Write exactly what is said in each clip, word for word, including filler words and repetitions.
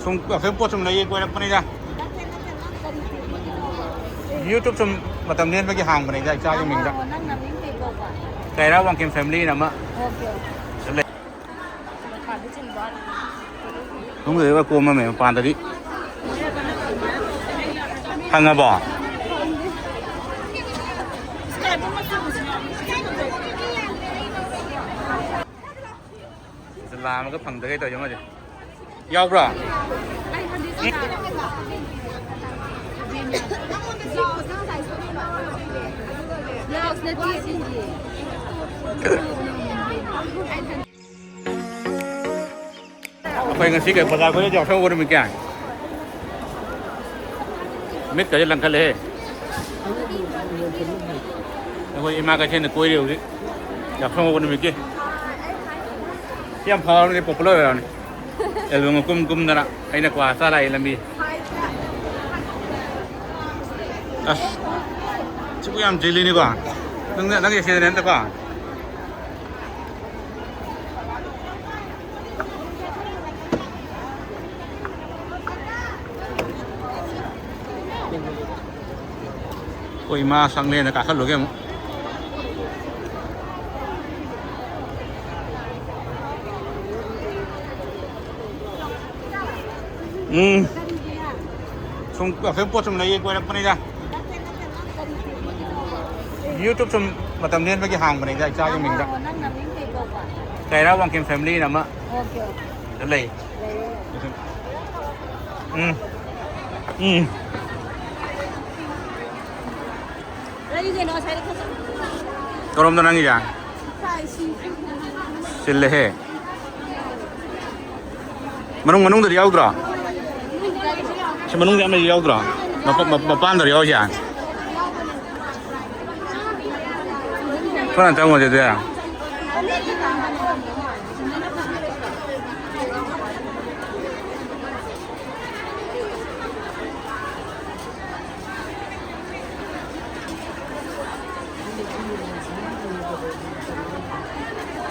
ꯁꯨꯝ ꯑꯩꯈꯣꯏ ꯄꯣꯠ ꯁꯨꯝ ꯂꯩꯌꯦ ꯀꯣꯏꯔꯛꯄꯅꯤꯗ꯫ YouTube ꯁꯨꯝ ꯃꯇꯝ ꯂꯦꯟꯕꯒꯤ ꯍꯥꯡꯕꯅꯤꯗ, ꯏꯆꯥꯒꯤ ꯃꯤꯡꯗ꯫ ꯀꯩꯔꯥ ꯋꯥꯡꯈꯦꯝ family ꯅ ꯑꯃ꯫ ꯁꯤꯗ ꯂꯩ꯫ ꯈꯪꯗꯦꯗ, ꯀꯣꯝꯃꯝꯃꯦ ꯃꯄꯥꯟꯗꯗꯤ꯫ ꯐꯪꯉꯕꯣ? ꯂꯥꯝꯃꯒ ꯐꯪꯗꯒꯩ ꯇꯧꯔꯤꯁꯦ ꯑꯃꯗꯤ꯫ ꯌꯥꯎꯕ꯭ꯔꯣ? ꯑꯩꯈꯣꯏ ꯉꯁꯤ ꯀꯩ ꯕꯖꯥꯔ ꯀꯣꯏꯔꯛꯏꯁꯦ ꯌꯥꯎꯁꯪ ꯍꯧꯕ ꯅꯨꯃꯤꯠꯀꯤ? ꯃꯤꯠꯀꯁꯦ ꯂꯪꯈꯠꯂꯦꯍꯦ꯫ ꯑꯩꯈꯣꯏ ꯏꯃꯥ ꯀꯩꯊꯦꯜꯗ ꯀꯣꯏꯔꯤ ꯍꯧꯖꯤꯛ, ꯌꯥꯎꯁꯪ ꯍꯧꯕ ꯅꯨꯃꯤꯠꯀꯤ꯫ ꯁꯤ ꯌꯥꯝ ꯐꯥꯎꯔꯕꯅꯤ, popular ꯑꯣꯏꯔꯕꯅꯤ꯫ Album ꯀꯨꯝ ꯀꯨꯝꯗꯅ ꯑꯩꯅ ꯀ꯭ꯋꯥ ꯆꯥ ꯂꯥꯛꯏ ꯂꯝꯕꯤ꯫ ꯑꯁ, ꯁꯤꯕꯨ ꯌꯥꯝ ꯆꯤꯜꯂꯤꯅꯤꯀꯣ꯫ ꯅꯪ, ꯅꯪꯒꯤ accident ꯅꯠꯇꯀꯣ? ꯑꯩꯈꯣꯏ ꯏꯃꯥ ꯁꯪꯂꯦꯟꯗ ꯀꯥꯈꯠꯂꯨꯒꯦ ꯑꯃꯨꯛ꯫ ꯎꯝ꯫ ꯁꯨꯝ ꯑꯩꯈꯣꯏ ꯄꯣꯠ ꯁꯨꯝ ꯂꯩꯌꯦ ꯀꯣꯏꯔꯛꯄꯅꯤꯗ꯫ YouTube ꯁꯨꯝ ꯃꯇꯝ ꯂꯦꯟꯕꯒꯤ ꯍꯥꯡꯕꯅꯤꯗ, ꯏꯆꯥꯒꯤ ꯃꯤꯡꯗ꯫ ꯀꯩꯔꯥ ꯋꯥꯡꯈꯦꯝ family ꯅ ꯑꯃ꯫ ꯁꯤꯗ ꯂꯩ꯫ ꯎꯝ꯫ ꯎꯝ꯫ ꯀꯔꯣꯝꯗ ꯅꯪꯒꯤꯁꯦ? ꯆꯤꯜꯂꯦꯍꯦ꯫ ꯃꯅꯨꯡ, ꯃꯅꯨꯡꯗꯗꯤ ꯌꯥꯎꯗ꯭ꯔꯣ? ꯁꯤ ꯃꯅꯨꯡꯗ ꯑꯃ ꯌꯥꯎꯗ꯭ꯔꯣ? ꯃꯄ-, ꯃꯄ-, ꯃꯄꯥꯟꯗꯔ ꯌꯥꯎꯔꯤꯁꯦ? ꯊꯣꯛꯂꯥꯟ ꯆꯪꯉꯨꯁꯦ ꯑꯗꯨꯗꯤ꯫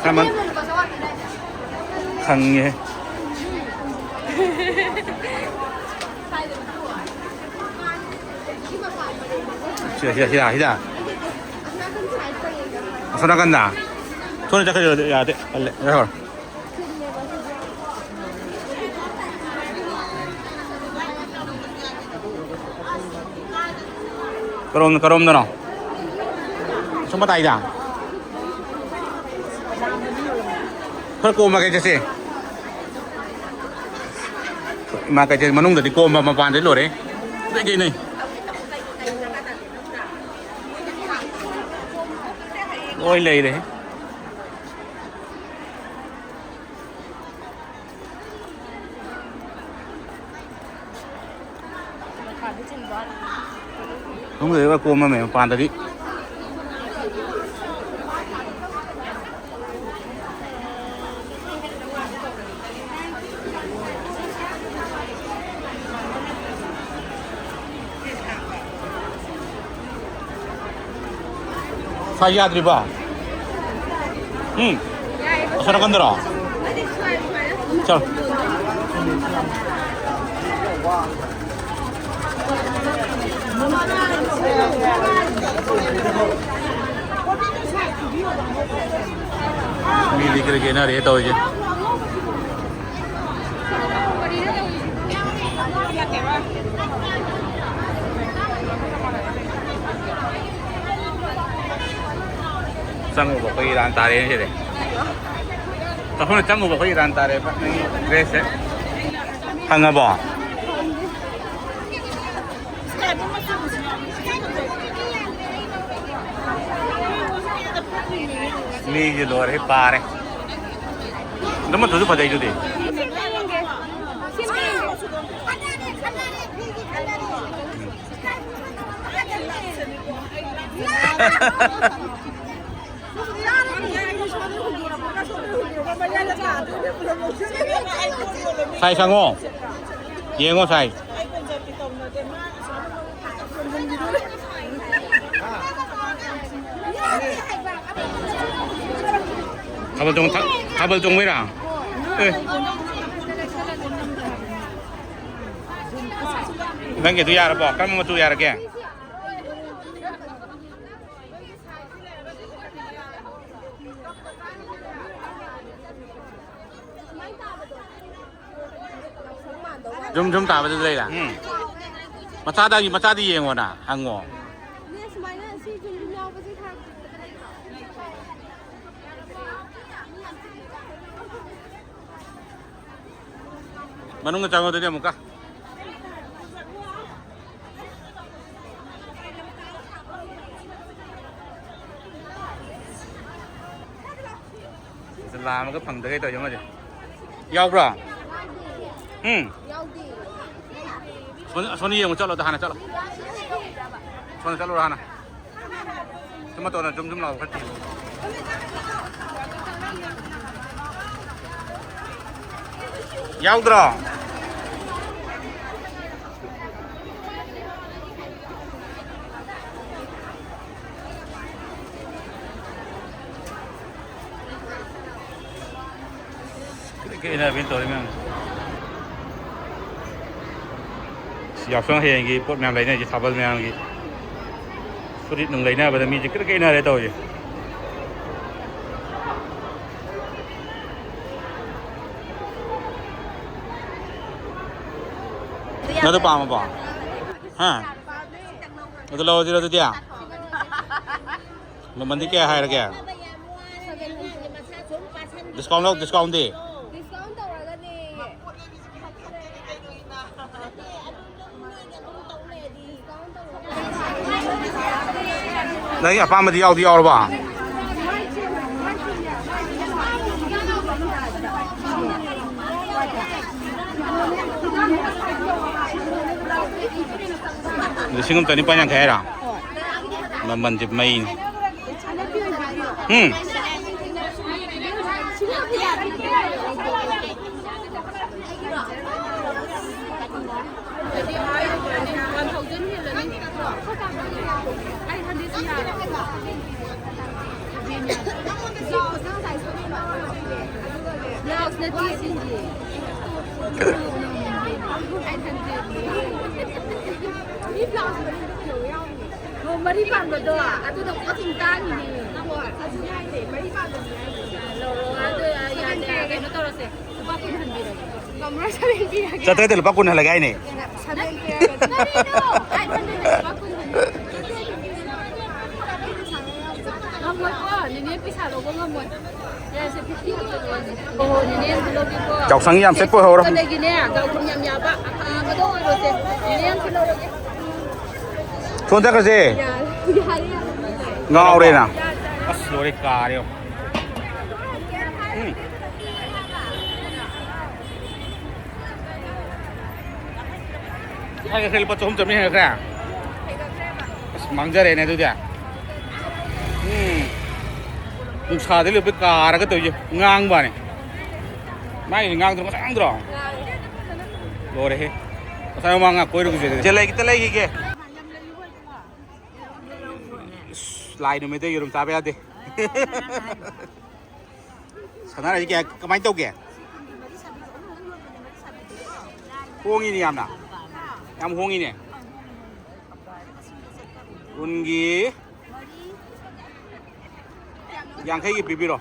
ꯁꯥꯃꯟ ꯈꯪꯉꯦ꯫ ꯁꯤꯗ, ꯁꯤꯗ, ꯁꯤꯗ, ꯁꯤꯗ꯫ ꯑꯁꯣꯝ ꯅꯥꯀꯟꯗ꯫ ꯁꯣꯝꯗ ꯆꯠꯈ꯭ꯔꯗꯤ ꯌꯥꯗꯦ꯫ ꯇꯜꯂꯦ꯫ ꯉꯥꯏꯈꯣ꯫ ꯀꯔꯣꯝ-, ꯀꯔꯣꯝꯗꯅꯣ? ꯑꯁꯣꯝ ꯃꯇꯥꯏꯗ? ꯈꯔ ꯀꯣꯝꯕ ꯀꯩ ꯆꯠꯁꯦ? ꯏꯃꯥ ꯀꯩꯊꯦꯜ ꯃꯅꯨꯡꯗꯗꯤ ꯀꯣꯝꯕ, ꯃꯄꯥꯟꯗꯗꯤ ꯂꯣꯏꯔꯦ꯫ ꯀꯩ ꯀꯩ ꯂꯩ? ꯂꯣꯏ ꯂꯩꯔꯦ꯫ ꯃꯅꯨꯡꯗꯗꯤ ꯂꯣꯏ ꯀꯣꯝꯃꯝꯃꯦ, ꯃꯄꯥꯟꯗꯗꯤ꯫ ꯁ꯭ꯋꯥꯏ ꯌꯥꯗ꯭ꯔꯤꯕꯣ? ꯎꯝ? ꯑꯁꯣꯝ ꯅꯥꯀꯟꯗꯔꯣ? ꯆꯠꯂꯣ꯫ ꯃꯤꯗꯤ ꯀꯔꯤ ꯀꯦꯅꯔꯦ ꯇꯧꯔꯤꯁꯦ꯫ ꯆꯪꯉꯨꯕ ꯑꯩꯈꯣꯏ ꯏꯔꯥꯟ ꯇꯥꯔꯦꯅꯦ ꯁꯤꯗꯤ꯫ ꯆꯥꯛꯈꯨꯝꯗ ꯆꯪꯉꯨꯕ ꯑꯩꯈꯣꯏ ꯏꯔꯥꯟ ꯇꯥꯔꯦꯕ ꯅꯪꯒꯤ ꯗ꯭ꯔꯦꯁꯁꯦ꯫ ꯐꯪꯉꯕꯣ? ꯃꯤꯁꯦ ꯂꯣꯏꯔꯦ, ꯄꯥꯔꯦ꯫ ꯑꯗꯨ ꯃꯆꯨꯁꯨ ꯐꯖꯩꯗꯨꯗꯤ꯫ ꯁꯥꯏꯖ ꯍꯪꯉꯣ꯫ ꯌꯦꯡꯉꯣ ꯁꯥꯏꯖ꯫ ꯊꯥꯕꯜ ꯆꯣꯡ-, ꯊꯥ-, ꯊꯥꯕꯜ ꯆꯣꯡꯕꯩꯔꯥ? ꯑꯦ꯫ ꯅꯪꯒꯤꯗꯨ ꯌꯥꯔꯕꯣ? ꯀꯔꯝꯕ ꯃꯆꯨ ꯌꯥꯔꯒꯦ? ꯖꯨꯝ ꯖꯨꯝ ꯇꯥꯕꯗꯨ ꯂꯩꯔꯥ? ꯎꯝ꯫ ꯃꯆꯥꯗꯒꯤ, ꯃꯆꯥꯗꯤ ꯌꯦꯡꯉꯣꯅ, ꯍꯪꯉꯣ꯫ ꯅꯦ, ꯁꯨꯃꯥꯏꯅ ꯁꯤ ꯖꯨꯝ ꯖꯨꯝ ꯌꯥꯎꯕꯁꯦ ꯈꯔ ꯐꯖꯗꯕ ꯂꯩꯇ꯭ꯔꯣ? ꯃꯅꯨꯡꯗ ꯆꯪꯉꯣ ꯑꯗꯨꯗꯤ ꯑꯃꯨꯛꯀ꯫ ꯂꯥꯝꯃꯒ ꯐꯪꯗꯒꯩ ꯇꯧꯔꯤꯁꯦ ꯑꯃꯗꯤ꯫ ꯌꯥꯎꯕ꯭ꯔꯣ? ꯎꯝ? ꯌꯥꯎꯗꯦ꯫ ꯁꯣꯝ-, ꯑꯁꯣꯝꯗ ꯌꯦꯡꯉꯨ ꯆꯠꯂꯣ, ꯑꯗ ꯍꯥꯟꯅ ꯆꯠꯂꯣ꯫ ꯁꯣꯝꯗ ꯆꯠꯂꯨꯔꯣ ꯍꯥꯟꯅ꯫ ꯁꯨꯝ ꯃꯇꯣꯟꯗ ꯖꯨꯝ ꯖꯨꯝ ꯂꯥꯎꯕ ꯈꯔ ꯊꯤ-, ꯌꯥꯎꯗ꯭ꯔꯣ? ꯀꯩꯅꯣ ꯇꯧꯔꯤ ꯃꯌꯥꯝ꯫ ꯌꯥꯎꯁꯪ ꯍꯌꯦꯡꯒꯤ ꯄꯣꯠ ꯃꯌꯥꯝ ꯂꯩꯅꯔꯤꯁꯦ, ꯊꯥꯕꯜ ꯃꯌꯥꯝꯒꯤ ꯐꯨꯔꯤꯠ ꯅꯨꯡ ꯂꯩꯅꯕꯗ ꯃꯤꯁꯦ ꯀ꯭ꯔꯤꯛ ꯀ꯭ꯔꯤꯛ ꯏꯟꯅꯔꯦ ꯇꯧꯔꯤꯁꯦ꯫ ꯅꯪꯗꯣ ꯄꯥꯝꯃꯕꯣ? ꯍꯥ? ꯑꯗꯨ ꯂꯧꯔꯁꯤꯔꯣ ꯑꯗꯨꯗꯤ? ꯃꯃꯟꯗꯤ ꯀꯌꯥ ꯍꯥꯏꯔꯒꯦ? ꯗꯤꯁꯀꯥꯎꯟ ꯂꯧ, ꯗꯤꯁꯀꯥꯎꯟꯗꯤ? ꯗꯤꯁꯀꯥꯎꯟ ꯇꯧꯔꯒꯅꯦ꯫ ꯅꯪꯒꯤ ꯑꯄꯥꯝꯕꯗꯤ ꯌꯥꯎꯗꯤ ꯌꯥꯎꯔꯕꯣ? ꯂꯤꯁꯤꯡ ꯑꯃ ꯆꯅꯤꯄꯥꯟ ꯌꯥꯡꯈꯩ ꯍꯥꯏꯔꯣ? ꯃꯃꯜꯁꯦ ꯃꯩꯅꯤ꯫ ꯎꯝ꯫ Blouse ꯅꯠꯇꯦ ꯁꯤꯗꯤ꯫ ꯑꯩꯠ ꯍꯟꯗ꯭ꯔꯦꯠꯅꯤ꯫ ꯍꯣ, ꯃꯔꯤ ꯄꯥꯟꯕꯗꯣ ꯑꯗꯨꯗꯣ ꯄꯣꯠꯁꯤꯡ ꯇꯥꯡꯉꯤꯅꯦ꯫ ꯍꯣꯏ, ꯑꯗꯨ ꯍꯥꯏꯁꯦ, ꯃꯔꯤ ꯄꯥꯟꯕꯗꯤ ꯍꯥꯏꯁꯦ꯫ ꯂꯧꯔꯣ, ꯑꯗꯨ ꯌꯥꯗꯦ, ꯀꯩꯅꯣ ꯇꯧꯔꯁꯦ, ꯂꯨꯄꯥ ꯀꯨꯟ ꯍꯟꯕꯤꯔꯒꯦ꯫ ꯉꯝꯃꯔꯣꯏ, ꯁꯚꯦꯟ ꯄꯤꯔꯒꯦ꯫ ꯆꯥꯇ꯭ꯔꯦꯠꯇ ꯂꯨꯄꯥ ꯀꯨꯟ ꯍꯜꯂꯒꯦ ꯍꯥꯏꯅꯦ꯫ ꯁꯚꯦꯟ ꯄꯤꯔꯒꯦ꯫ ꯀꯔꯤꯅꯣ? ꯑꯩ ꯐꯅꯦꯛꯅ ꯂꯨꯄꯥ ꯀꯨꯟ ꯍꯟꯕꯤꯔꯒꯦ꯫ ꯉꯝꯃꯣꯏꯀꯣ, ꯅꯦꯅꯦ ꯄꯩꯁꯥ ꯂꯧꯕ ꯉꯝꯃꯣꯏ꯫ ꯌꯥꯔꯦꯁꯦ, ꯐꯤꯐꯇꯤ ꯈꯛꯇ ꯂꯧꯔꯁꯦ꯫ ꯑꯣ, ꯅꯦꯅꯦ ꯑꯃ ꯂꯧꯒꯦꯀꯣ꯫ ꯌꯥꯎꯁꯪꯒꯤ ꯌꯥꯝ ꯁꯦꯠꯄ ꯑꯣꯏꯍꯧꯔꯣ꯫ ꯆꯠꯂꯒꯦꯅꯦ, ꯗꯥꯎ ꯊꯨꯝ ꯌꯥꯝ ꯌꯥꯕ ꯑꯐꯕꯗꯣ ꯑꯣꯏꯔꯣꯁꯦ꯫ ꯅꯦꯅꯦ ꯑꯃꯁꯨ ꯂꯧꯔꯒꯦ꯫ ꯁꯣꯝ ꯆꯠꯈ꯭ꯔꯁꯦ꯫ ꯌꯥꯔꯦ, ꯌꯥꯔꯦ, ꯌꯥꯔꯦ꯫ ꯉꯥꯎꯔꯦꯅ꯫ ꯑꯁ, ꯂꯣꯏꯔꯦ, ꯀꯥꯔꯦ ꯌꯦꯡꯉꯣ꯫ ꯎꯝ꯫ ꯍꯥꯏꯈ꯭ꯔꯦ, ꯂꯨꯄꯥ ꯆꯍꯨꯝ ꯆꯥꯝꯃꯔꯤ ꯍꯦꯟꯒꯠꯈ꯭ꯔꯦ꯫ ꯑꯁ, ꯃꯥꯡꯖꯔꯦꯅꯦ ꯑꯗꯨꯗꯤ꯫ ꯎꯝ꯫ ꯅꯨꯡꯁꯥꯗ ꯂꯦꯞꯄ ꯀꯥꯔꯒ ꯇꯧꯔꯤꯁꯦ ꯉꯥꯡꯕꯅꯦ꯫ ꯃꯥꯒꯤꯗꯤ ꯉꯥꯡꯗ꯭ꯔꯣ, ꯉꯁꯥꯏ ꯉꯥꯡꯗ꯭ꯔꯣ? ꯂꯣꯏꯔꯦꯍꯦ꯫ ꯉꯁꯥꯏ ꯃꯃꯥꯡ ꯉꯥ ꯀꯣꯏꯔꯨꯕꯁꯦ꯫ ꯏꯆꯦ ꯂꯩ-, ꯈꯤꯇ ꯂꯩꯈꯤꯒꯦ꯫ ꯏꯁ, ꯂꯥꯏ ꯅꯨꯃꯤꯠꯇ ꯌꯦꯔꯨꯝ ꯆꯥꯕ ꯌꯥꯗꯦ꯫ ꯁꯅꯥꯔꯩ ꯀꯌꯥ, ꯀꯃꯥꯏꯅ ꯇꯧꯒꯦ? ꯍꯣꯡꯉꯤꯅꯦ ꯌꯥꯝꯅ꯫ ꯌꯥꯝ ꯍꯣꯡꯉꯤꯅꯦ꯫ ꯀꯨꯟꯒꯤ ꯌꯥꯡꯈꯩꯒꯤ ꯄꯤꯕꯤꯔꯣ꯫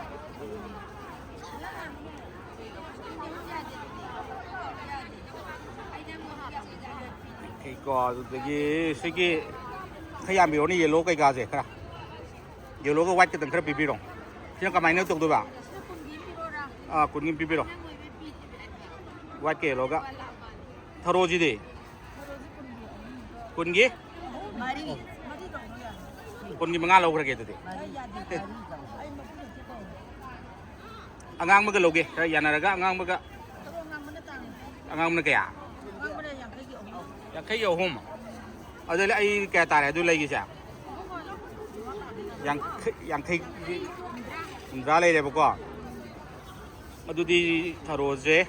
ꯌꯥꯡꯈꯩꯀꯣ, ꯑꯗꯨꯗꯒꯤ ꯁꯤꯒꯤ ꯈꯔ ꯌꯥꯝꯕꯤꯔꯣꯅꯦ, ꯌꯦꯜꯂꯣ ꯀꯩꯀꯥꯁꯦ ꯈꯔ꯫ ꯌꯦꯜꯂꯣꯒ ꯋꯥꯏꯠ ꯈꯛꯇꯪ ꯈꯔ ꯄꯤꯕꯤꯔꯣ꯫ ꯁꯤꯅ ꯀꯃꯥꯏꯅ ꯇꯧꯗꯣꯏꯕ? ꯑꯥ, ꯀꯨꯟꯒꯤ ꯄꯤꯕꯤꯔꯣ꯫ ꯋꯥꯏꯠꯀ ꯌꯦꯜꯂꯣꯒ꯫ ꯊꯔꯣꯁꯤꯗꯤ? ꯀꯨꯟꯒꯤ? ꯀꯨꯟꯒꯤ ꯃꯉꯥ ꯂꯧꯈ꯭ꯔꯒꯦ ꯑꯗꯨꯗꯤ꯫ ꯑꯉꯥꯡꯕꯒ ꯂꯧꯒꯦ, ꯈꯔ ꯌꯥꯅꯔꯒ ꯑꯉꯥꯡꯕꯒ꯫ ꯑꯉꯥꯡꯕꯅ ꯀꯌꯥ? ꯌꯥꯡꯈꯩꯒꯤ ꯑꯍꯨꯝ꯫ ꯑꯗꯨꯗꯤ ꯑꯩ ꯀꯌꯥ ꯇꯥꯔꯦ ꯑꯗꯨ ꯂꯩꯒꯤꯁꯦ? ꯌꯥꯡꯈꯩ, ꯌꯥꯡꯈꯩ, ꯍꯨꯝꯗ꯭ꯔꯥ ꯂꯩꯔꯦꯕꯀꯣ꯫ ꯑꯗꯨꯗꯤ ꯊꯔꯣꯁꯦ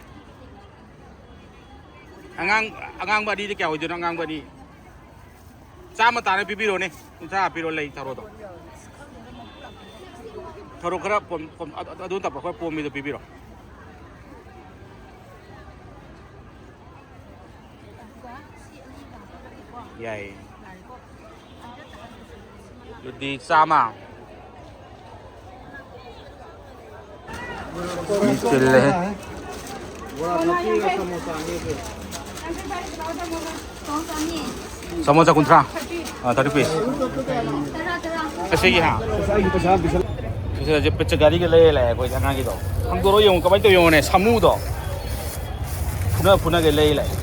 ꯑꯉꯥꯡ-, ꯑꯉꯥꯡꯕ ꯑꯅꯤꯗꯤ ꯀꯌꯥ ꯑꯣꯏꯗꯣꯏꯅꯣ? ꯑꯉꯥꯡꯕ ꯑꯅꯤ꯫ ꯆꯥꯝꯃ ꯇꯥꯅ ꯄꯤꯕꯤꯔꯣꯅꯦ꯫ ꯀꯨꯟꯊ꯭ꯔꯥ ꯄꯤꯔꯣ ꯂꯩ ꯊꯔꯣꯗꯣ꯫ ꯊꯔꯣ ꯈꯔ ꯄꯣꯝ-, ꯄꯣꯝ-, ꯑꯗꯨ, ꯑꯗꯨ ꯅꯠꯇꯕ ꯈꯔ ꯄꯣꯝꯃꯤꯗꯣ ꯄꯤꯕꯤꯔꯣ꯫ ꯑꯗꯨꯒ ꯁꯤ ꯑꯅꯤꯒ ꯍꯥꯞꯄꯒꯗꯤꯀꯣ, ꯌꯥꯏ꯫ ꯑꯗꯨꯗꯤ ꯆꯥꯝꯃ꯫ ꯃꯤ ꯆꯤꯜꯂꯦꯍꯦ꯫ ꯁꯃꯣꯁꯥ ꯀꯨꯟꯊ꯭ꯔꯥ꯫ ꯑꯥ, ꯊꯥꯔꯇꯤ ꯄꯤꯁ꯫ ꯑꯁꯤꯒꯤ ꯍꯥ? ꯁꯤꯁꯦ ꯄꯤꯠꯆ ꯒꯥꯔꯤꯒ ꯂꯩꯔ ꯂꯥꯛꯑꯦ ꯑꯩꯈꯣꯏ ꯑꯉꯥꯡꯒꯤꯗꯣ꯫ ꯍꯪꯗꯣꯔꯛꯑꯣ ꯌꯦꯡꯉꯨ ꯀꯃꯥꯏꯅ ꯇꯧ ꯌꯦꯡꯉꯨꯅꯦ ꯁꯥꯃꯨꯗꯣ꯫ ꯐꯨꯅ ꯐꯨꯅꯒ ꯂꯩ ꯂꯥꯛꯑꯦ꯫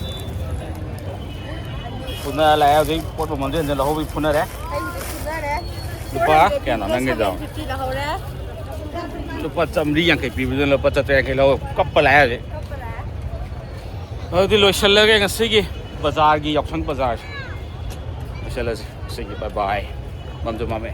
ꯐꯨꯅ ꯂꯥꯛꯑꯦ ꯍꯧꯖꯤꯛ ꯄꯣꯠ ꯃꯃꯜꯁꯨ ꯍꯦꯟꯖꯤꯜ ꯂꯍꯧꯕꯤ ꯐꯨꯅꯔꯦ꯫ ꯑꯩꯒꯤꯗꯤ ꯐꯨꯅꯔꯦ꯫ ꯂꯨꯄꯥ ꯀꯌꯥꯅꯣ ꯅꯪꯒꯤꯗꯣ? ꯐꯤꯐꯇꯤ ꯂꯧꯍꯧꯔꯦ꯫ ꯂꯨꯄꯥ ꯆꯥꯝꯃꯔꯤ ꯌꯥꯡꯈꯩ ꯄꯤꯕꯗꯨꯅ ꯂꯨꯄꯥ ꯆꯥꯇ꯭ꯔꯦꯠ ꯌꯥꯡꯈꯩ ꯂꯧ ꯀꯞꯄ ꯂꯥꯛꯑꯦ ꯍꯧꯖꯤꯛ꯫ ꯀꯞꯄ ꯂꯥꯛꯑꯦ꯫ ꯑꯗꯨꯗꯤ ꯂꯣꯏꯁꯤꯜꯂꯒꯦ ꯉꯁꯤꯒꯤ ꯕꯖꯥꯔꯒꯤ ꯌꯥꯎꯁꯪ ꯕꯖꯥꯔꯁꯦ꯫ ꯂꯣꯏꯁꯤꯜꯂꯁꯤ ꯉꯁꯤꯒꯤ꯫ ꯕꯥꯏ ꯕꯥꯏ꯫ ꯃꯝꯁꯨ ꯃꯝꯃꯦ꯫